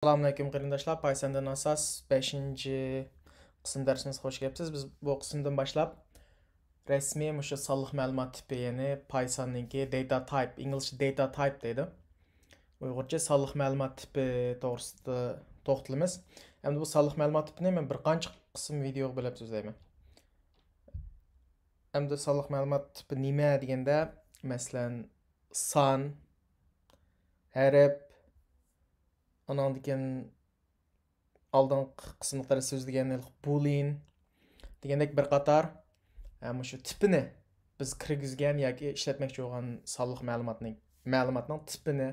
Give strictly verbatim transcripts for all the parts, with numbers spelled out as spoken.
ئەسسالامۇئەلەيكۇم قېرىنداشلار، پايساندىن ئاساس بەشىنچى قىسىم دەرسىمىزگە خوش كەپسىز. بىز بۇ قىسىمدىن باشلاپ رەسمىي مۇشۇ سانلىق مەلۇمات تىپى، يەنى پايساندىكى داتا تايپ، ئىنگلىزچە داتا تايپ دەيدۇ. ئۇيغۇرچە سانلىق مەلۇمات تىپى توغرىسىدا توختىلىمىز. ئەمدى بۇ سانلىق مەلۇمات تىپىنى مەن بىر قانچە قىسىم ۋىدېوغا بۆلۈپ سۆزلەيمەن. ئەمدى سانلىق مەلۇمات تىپى نېمە دېگەندە، مەسىلەن، سان، ھەرپ، ئاناندىن كېيىن ئالدىنقى قىسىملىق دەرس سۆزلىگەن بولىن دېگەندەك بىر قاتار، ھە، مۇشۇ تىپىنى بىز كىرگۈزگەن ياكى ئىشلەتمەكچى بولغان سانلىق مەلۇماتنى، مەلۇماتنىڭ تىپىنى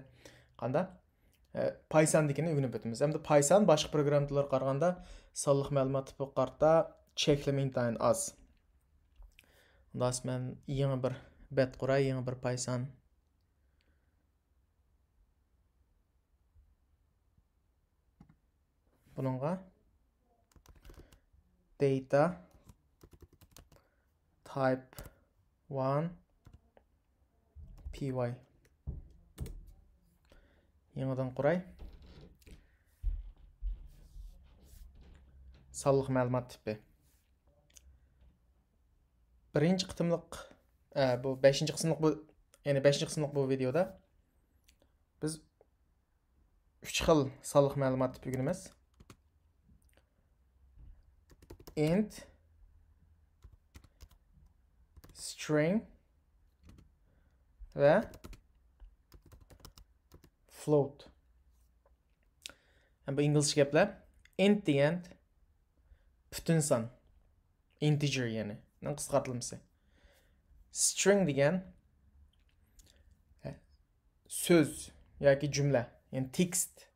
قاندا، ھە، پايساندىكىنى ئۆگىنىپ ئۆتىمىز. ئەمدى پايسان باشقا پروگراممىلارغا قارىغاندا سانلىق مەلۇمات تىپىغا قارىتا چەكلىمە ئىنتايىن ئاز. ئۇنداق مەن يېڭى بىر بەت قۇراي، يېڭى بىر پايسان. بۇنىڭغا داتا تايپ ۋان پى ۋاي يېڭىدىن قۇراي. سانلىق مەلۇمات تىپى. بىرىنچى قېتىملىق، ئە، بۇ بەشىنچى قىسىملىق بۇ، يەنى بەشىنچى قىسىملىق بۇ ۋىدېودا بىز ئۈچ خىل سانلىق مەلۇمات تىپى ئۆگىنىمىز. ئىنت، سترىڭ ۋە فلوت. ھەم بۇ ئىنگلىزچە گەپلەر. ئىنت دېگەن پۈتۈن سان، ئىنتېجېر يەنى، نىڭ قىسقارتىلمىسى. سترىڭ دېگەن، ھە، سۆز ياكى جۈملە، يەنى تېكىست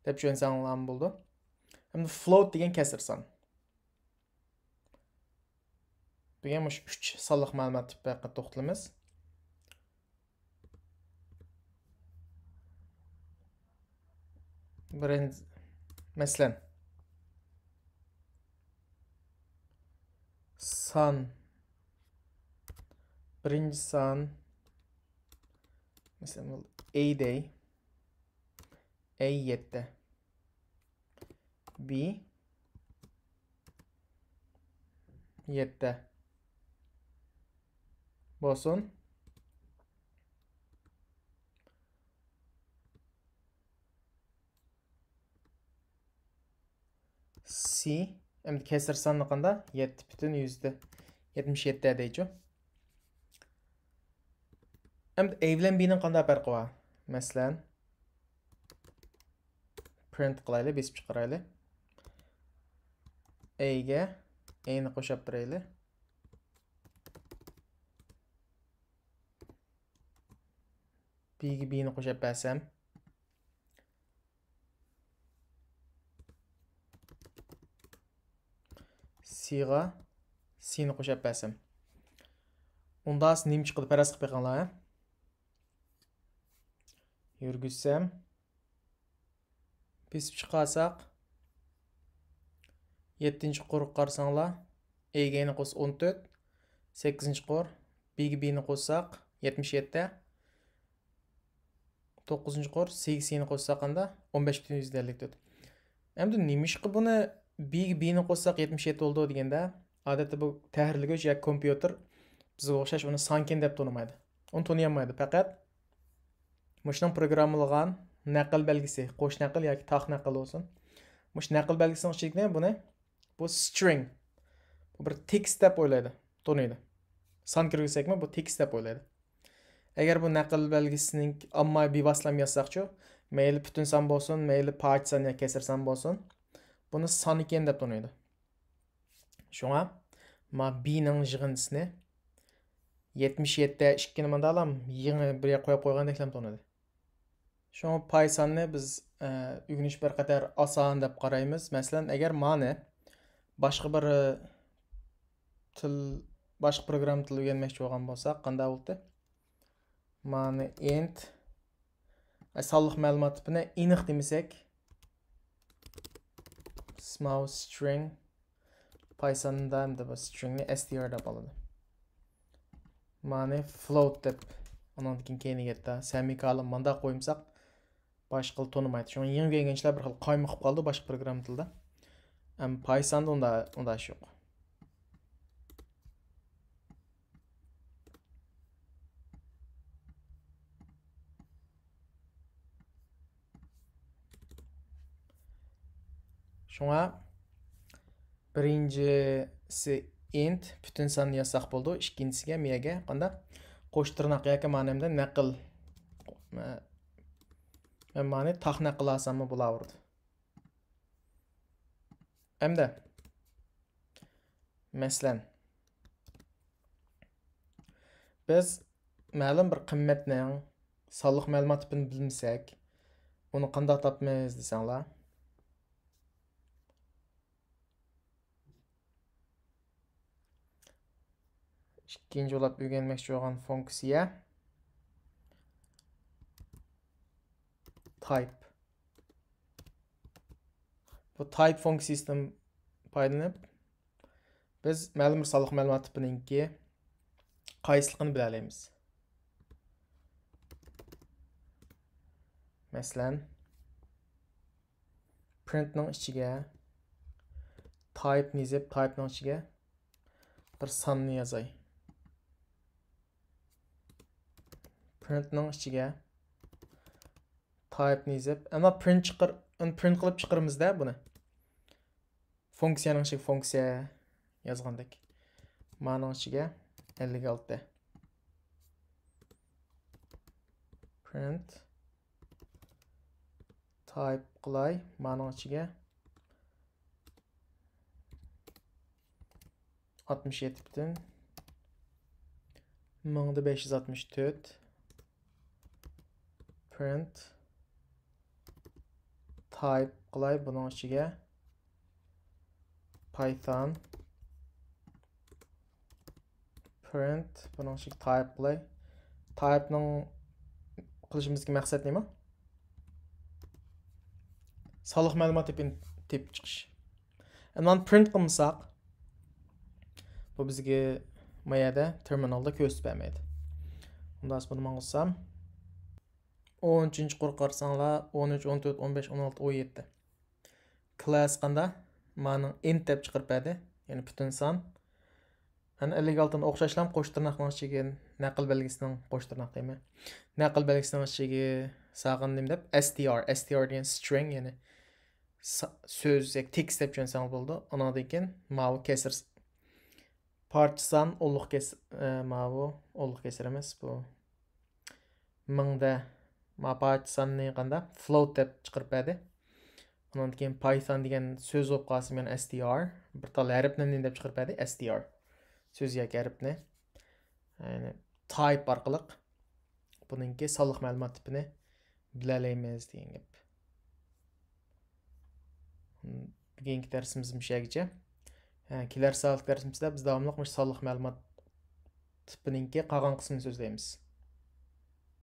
دەپ چۈشەنسەڭلارمۇ بولىدۇ. ھەمدە فلوت دېگەن كەسىر سان. بۈگۈن مۇشۇ ئۈچ سانلىق مەلۇمات تىپى ھەققىدە توختىلىمىز. بىرىنچى، مەسىلەن، سان، بىرىنچى سان، مەسىلەن، بۇ ئەي دەي، ئەي يەتتە. بى يەتتە بولسۇن. سى، ئەمدى كەسىر ساننى قاندا؟ يەتتە پۈتۈن يۈزدە يەتمىش يەتتە دەيچۇ. ئەمدى ئەي بىلەن بىنىڭ قانداق پەرقى بار؟ مەسىلەن، پرىنت قىلايلى، بېسىپ چىقىرايلى. ئەيگە ئەينى قوشاپ بېرەيلى. بىگە بىنى قوشاپ بەرسەم، سىغا سىنى قوشاپ بەرسەم، ئۇندا نېمە چىقىدۇ؟ پەرەز قىلىپ بېقىڭلار، ھە؟ يۈرگۈزسەم، بېسىپ چىقارساق، يەتتىنچى قۇرغا قارىساڭلار، ئەيگە ئەينى قوشسا ئون تۆت، سەككىزىنچى قۇر، بىگە بىنى قوشساق، يەتمىش يەتتە، توققۇزىنچى قۇر، سىگە سىنى قوشساق قاندا؟ ئون بەش پۈتۈن يۈزدە ئەللىك تۆت. ئەمدى نېمىشقا بۇنى بىگە بىنى قوشساق يەتمىش يەتتە بولىدۇ دېگەندە، ئادەتتە بۇ تەھرىرلىگۈچ ياكى كومپيۇتېر بىزگە ئوخشاش ئۇنى سانكىن دەپ تونۇمايدۇ. ئۇنى تونۇيالمايدۇ. پەقەت مۇشۇنىڭ پروگراممىلىغان نەقىل بەلگىسى، قوش نەقىل ياكى تاق نەقىل بولسۇن. مۇشۇ نەقىل بەلگىسىنىڭ ئىچىدىكىنى بۇنى، بۇ سترىڭ، بۇ بىر تېكىست دەپ ئويلايدۇ، تونۇيدۇ. سان كىرگۈزسەكمۇ بۇ تېكىست دەپ ئويلايدۇ. ئەگەر بۇ نەقىل بەلگىسىنىڭ ئاممىۋى بىۋاسىتە يازساقچۇ، مەيلى پۈتۈن سان بولسۇن، مەيلى پاچە سان يا كەسىر سان بولسۇن، بۇنى سان ئىكەن دەپ تونۇيدۇ. شۇڭا ما بىنىڭ يىغىندىسىنى يەتمىش يەتتە ئىككىنى ماندالام يېڭى بىر يەرگە قويۇپ قويغاندەكلەم تونۇدى. شۇڭا پايساننى بىز، ئە، ئۆگىنىش بىر قەدەر ئاسان دەپ قارايمىز. مەسىلەن، ئەگەر مانى باشقا بىر، ئە، تىل، باشقا پروگرامما تىلى ئۆگەنمەكچى بولغان بولساق، قانداق بولدى؟ مانى ئىنت، ئە، سانلىق مەلۇمات تىپىنى ئېنىق دېمىسەك، سماۋ سترىڭ، پايساندا ئەمدى بۇ سترىڭنى ئەس تى ئار دەپ ئالىدۇ. مانى فلوت دەپ، ئۇنىڭدىن كېيىن كەينىگە يەتتە. سەمىكالىم مانداق قويمىساق، باشقىلار تونۇمايدۇ. شۇڭا يېڭى ئۆگەنگەنچىلەر بىر خىل قايمۇقۇپ قالىدۇ باشقا پروگرامما تىلدا. ئەمما پايساندا ئۇنداق، ئۇنداق ئىش يوق. شۇڭا بىرىنچىسى int، پۈتۈن ساننى يازساق بولىدۇ. ئىككىنچىسىگە، مىيەگە قانداق؟ قوش تىرناق ياكى مانا ئەمدى نەقىل. مە-، مەن مانى تاق نەقىل ئالساممۇ بولاۋېرىدۇ. ئەمدى، مەسىلەن، بىز مەلۇم بىر قىممەتنىڭ سانلىق مەلۇمات تىپىنى بىلمىسەك، ئۇنى قانداق تاپىمىز دېسەڭلار، ئىككىنچى بولۇپ ئۆگەنمەكچى بولغان فۇنكسىيە تايپ. بۇ تايپ فۇنكسىيىسىدىن پايدىلىنىپ، بىز مەلۇم بىر سانلىق مەلۇمات تىپىنىڭكى قايسىلىقىنى بىلەلەيمىز. مەسىلەن، پرىنتنىڭ ئىچىگە تايپنى يېزىپ، تايپنىڭ ئىچىگە بىر ساننى يازاي. پرىنتنىڭ ئىچىگە تايپنى يېزىپ، ئەمما پرىنت چىقىر-، پرىنت قىلىپ چىقىرىمىزدە بۇنى. فۇنكسىيەنىڭ ئىچىگە فۇنكسىيە يازغاندەك. مانىڭ ئىچىگە ئەللىك ئالتە. پرىنت تايپ قىلاي. مانىڭ ئىچىگە ئاتمىش يەتتە پۈتۈن مىڭدا بەش يۈز ئاتمىش تۆت. پرىنت تايپ قىلاي بۇنىڭ ئىچىگە پايثون. پرىنت بۇنىڭ ئىچىگە تايپ قىلاي. تايپنىڭ قىلىشىمىزدىكى مەقسەت نېمە؟ سانلىق مەلۇمات تىپىنى تېپىپ چىقىش. ئەمما پرىنت قىلمىساق، بۇ بىزگە ما يەردە تېرمىنالدا كۆرسىتىپ بەرمەيدۇ. ئۇنداق بۇنى ماڭغۇزسام، ئون ئۈچىنچى قۇرغا قارىساڭلار، ئون ئۈچ، ئون تۆت، ئون بەش، ئون ئالتە، ئون يەتتە. كلاس قاندا؟ مانىڭ ئىنت دەپ چىقىرىپ بەردى. يەنى پۈتۈن سان. ئەنە ئەللىك ئالتىنى ئوخشاشلا قوش تىرناقنىڭ ئىچىگە، نەقىل بەلگىسىنىڭ، قوش تىرناق دەيمەن. نەقىل بەلگىسىنىڭ ئىچىگە ساغىن نېمە دەپ، str، str دېگەن string، يەنى سا-، سۆز ياكى تېكىست دەپ چۈشەنسەڭلار بولىدۇ. ئۇنىڭدىن كېيىن ماۋۇ كەسىر س-، پارچە سان ئونلۇق كەس-، ئە، ماۋۇ ئونلۇق كەسىر ئەمەس، بۇ مىڭدا ما پارچە ساننى قاندا float دەپ چىقىرىپ بەردى. ئۇنىڭدىن كېيىن پايثون دېگەن سۆز بولۇپ قالسا، يەنە str، بىر تال ھەرپنى نېمە دەپ چىقىرىپ بەردى؟ str. سۆز ياكى ھەرپنى. يەنى تايپ ئارقىلىق بۇنىڭكى سانلىق مەلۇمات تىپىنى بىلەلەيمىز دېگەن گەپ. بۈگۈنكى دەرسىمىز مۇشۇ يەرگىچە. ھە، كېلەر سائەتلىك دەرسىمىزدە بىز داۋاملىق مۇشۇ سانلىق مەلۇمات تىپىنىڭكى قالغان قىسمىنى سۆزلەيمىز.